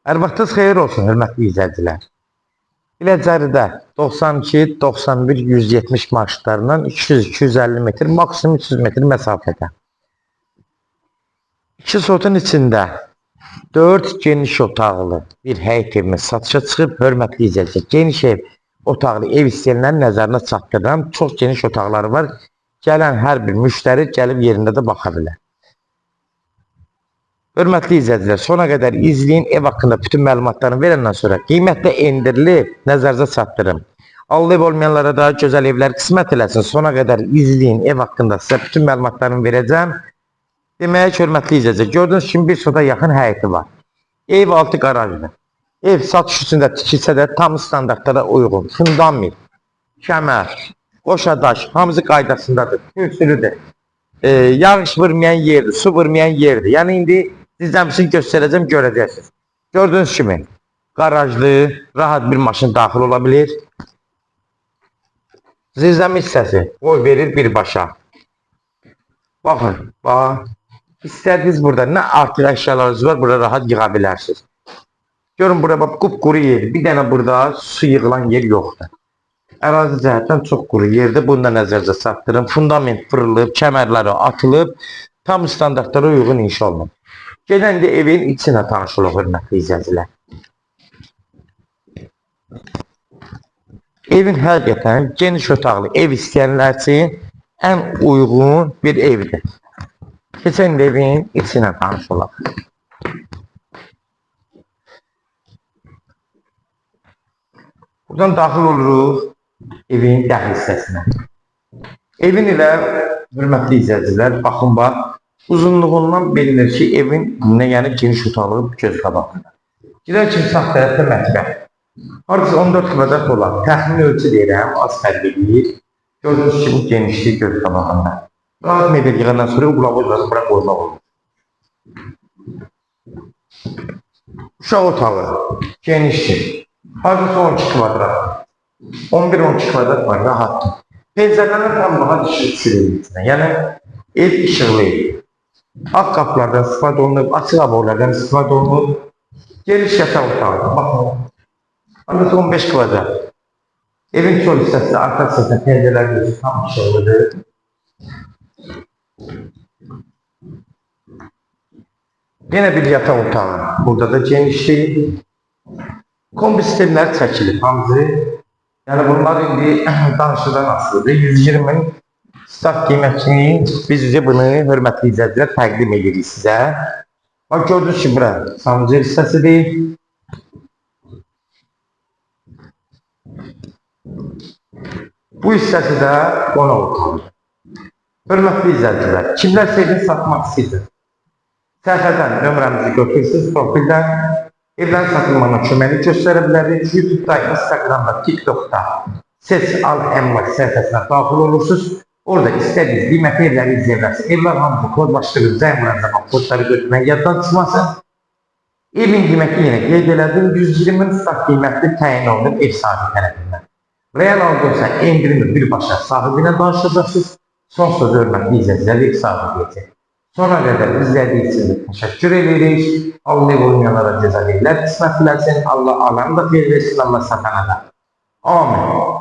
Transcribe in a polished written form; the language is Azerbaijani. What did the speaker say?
Hər vaxtınız xeyir olsun, hörmətli izləyicilər. Biləcəridə 92, 91, 170 marşrutlarından 200-250 metr, maksimum 300 metr məsafədə. 2 sotun içində 4 geniş otaqlı bir həyət evimiz satışa çıxıb, hörmətli izləyicilər. Geniş ev, otaqlı ev istəyənlərin nəzərinə çatdırıram. Çox geniş otaqları var. Gələn hər bir müştəri gəlib yerində də baxa bilər. Hörmətli izləyicilər, sona qədər izləyin, ev haqqında bütün məlumatlarını verəndən sonra qiymətdə endirilib, nəzərinizə çatdırım. Allah ev olmayanlara da gözəl evlər qismət eləsin. Sona qədər izləyin, ev haqqında sizə bütün məlumatlarını verəcəm. Demək, hörmətli izləyicilər, gördüyünüz kimi bir sota yaxın həyəti var. Ev altı qarajdır. Ev satış üçün də tikilsə də tam standartlara uyğun. Fundament, kəmər, qoşa daş, hamısı qaydasındadır, kürsülüdür. Yağış vurmayan yerdir, su vurmayan yerdir. Yəni indi sizə göstərəcəm, görəcəksiniz. Gördüyünüz kimi qarajlı, rahat bir maşın daxil ola bilir. Zirzəmi hissəsi qoy verir birbaşa. Baxın, bax. İstədiniz burada nə artıq əşyalarınız var, burada rahat yığa bilərsiniz. Görün bura bax qupquru yer. Bir dənə burada su yığılan yer yoxdur. Ərazi cəhətdən çox quru yerdir. Bunu da nəzərdə çatdırın. Fundament fırılıb, kəmərləri atılıb, tam standartlara uyğun inşa olunub. Gedən də evin içinə tanış olaq, hörmətli izləyicilər. Evin həqiqətən geniş otaqlı ev istəyənlər üçün ən uyğun bir evdir. Keçən də evin içinə tanış olaq. Buradan daxil oluruq evin dəhliz hissəsinə. Evin ilə, hörmətli izləyicilər, baxın bax, uzunluğundan bilinir ki, evin nə yəni geniş otaqlı göz qabağında. Girər kimi sağ tərəfdə mətbəx. Hardasa 14 kvadrat olar. Təxmini ölçü deyirəm, az fərq eləyir. Gördüyünüz kimi genişlik göz qabağında. Rahat mebel yığandan sonra uqlavoyları bura qoymaq olur. Uşaq otağı genişdir. Hardasa 12 kvadrat. 11-12 kvadrat var, rahatdır. Pəncərələrin tam rahat işıq düşür evin içinə. Yəni ev işıqlı ev. Ağ qapılardan istifadə olunub, açıq aboylardan istifadə olunub. Geniş yataq otağı. Baxın. Hardasa 15 kvadrat. Evin sol hissəsi, arxa hissəsi, pəncərələr gözü tam işıqlıdır. Yenə bir yataq otağı. Burada da genişlik. Kombi sistemləri çəkilib hamısı. Yəni bunlar indi danışıdan asılıdır. 120 min start qiymətini biz üzə bunu hörmətli izləyicilər təqdim edirik sizə. Bax gördüyünüz kimi bura sanuzel hissəsidir. Bu hissəsi də qonaq otağıdır. Hörmətli izləyicilər, kimlərsə evini satmaq istəyir, səhifədən nömrəmizi götürürsünüz, profildən evlərin satılmağına köməklik göstərə bilərik. YouTube'da, Instagram'da, TikTok'da Seç Al Əmlak səhifəsinə daxil olursunuz. Orada istədiyiniz qiymətli evləri izləyə bilərsiniz. Evlər hamısı kodlaşdırılır, zəng vuran zaman kodları götürmək yaddan çıxmasın. Evin qiyməti yenə qeyd elədim, 120 min start qiymətli təyin olunub ev sahibi tərəfindən. Real alıcı endirimi birbaşa sahibinə danışacaqsınız. Son sözü hörmətli izləyicilər ev sahibi deyəcək. Sona qədər izlədiyiniz üçün də təşəkkür edirik. Allah ev olmayanlara gözəl evlər qismət eləsin. Allah alanı da xeyir versin, Allah satana da. Amin.